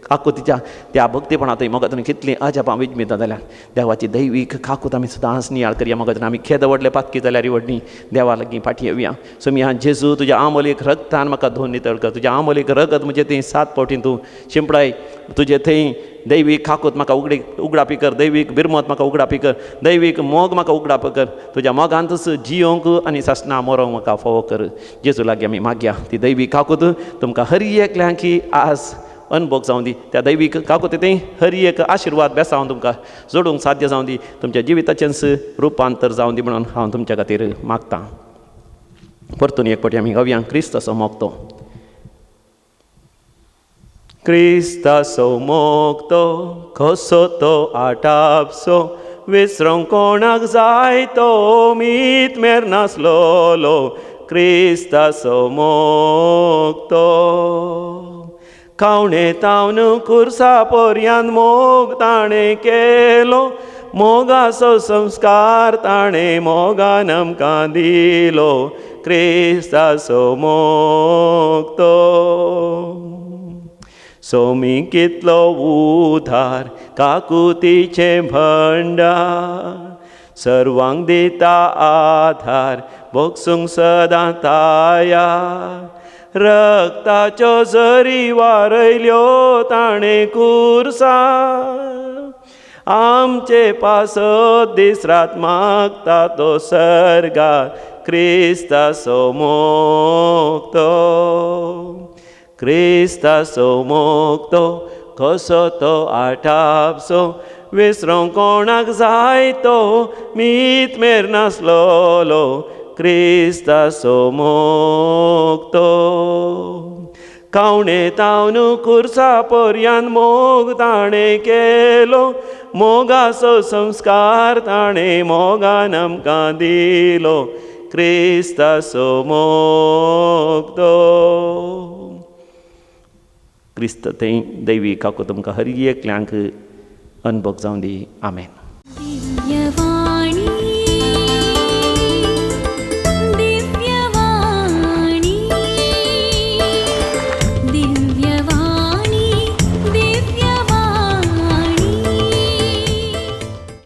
काकुतीच्या त्या भक्तीपणांतय मोगाच्यान कितलीं अजापां विजमितां जाल्यार देवाची दैवीक काकूत आमी सदांच नियाळ करया. मोगाच्यान आमी खेद व्हडले पातकी जाल्यार व्हडली देवा लागीं फाटीं येवया. सोमया जेजू तुज्या आमोलीक रगतान म्हाका धुवन नितळ कर, तुज्या आमोलीक रगत म्हजें थंय 7 फावटीं तूं शिंपडाय, तुजें थंय दैवीक काकूत म्हाका उगडापी कर, दैवीक बिरमत म्हाका उगडापी कर, दैवीक मोग म्हाका उगडापी कर, तुज्या मोगांतच जियोंक आनी सासणां मरोंक म्हाका फावो कर. जेजू लागीं आमी मागया ती दैवीक काकूत तुमकां हर एकल्यांकी आज अनभोग जावं दी. त्या दैवीक काकुतींत हर एक आशिर्वाद बेसावन तुमकां जोडूंक साध्य जावं दी, तुमच्या जिविताचेंच रुपांतर जावं दी म्हणून हांव तुमच्या खातीर मागतां. परतून एक फावटी आमी गावया क्रिस्ताचो मोगतो. क्रिस्ताचो मोगतो कसो तो आटापसो, विसरोंक कोणाक जाय तो मीत मेर नासलोलो, क्रिस्ताचो मोगतो. खावणे तावन कुर्सा पोरयान मोग ताणें केलो, मोगाचो संस्कार ताणें मोगान आमकां दिलो, क्रिस्ताचो मोग तो. सोमी कितलो उधार काकुतीचें भंडार, सर्वांक दिता आधार भोगसूंक सदां तयार, रक्ताच्यो झरी वारयल्यो ताणें कुर्सार. आमचे पासत दीस रात मागता तो सर्गार क्रिस्ताचो मोग तो, क्रिस्ताचो मोग तो कसो तो आठापसो विसरोंक कोणाक जाय तो मीत मेर नासलोलो क्रिस्ताचो मोग तो. कावणे तावन कुर्सा पर्यान मोग ताणें केलो, मोगाचो संस्कार ताणें मोगान आमकां दिलो क्रिस्ताचो मोग तो. क्रिस्त थंय दैवी काकू तुमकां हर एकल्यांक अनभोग जावं दी. आमेन. दिव्यवाणी.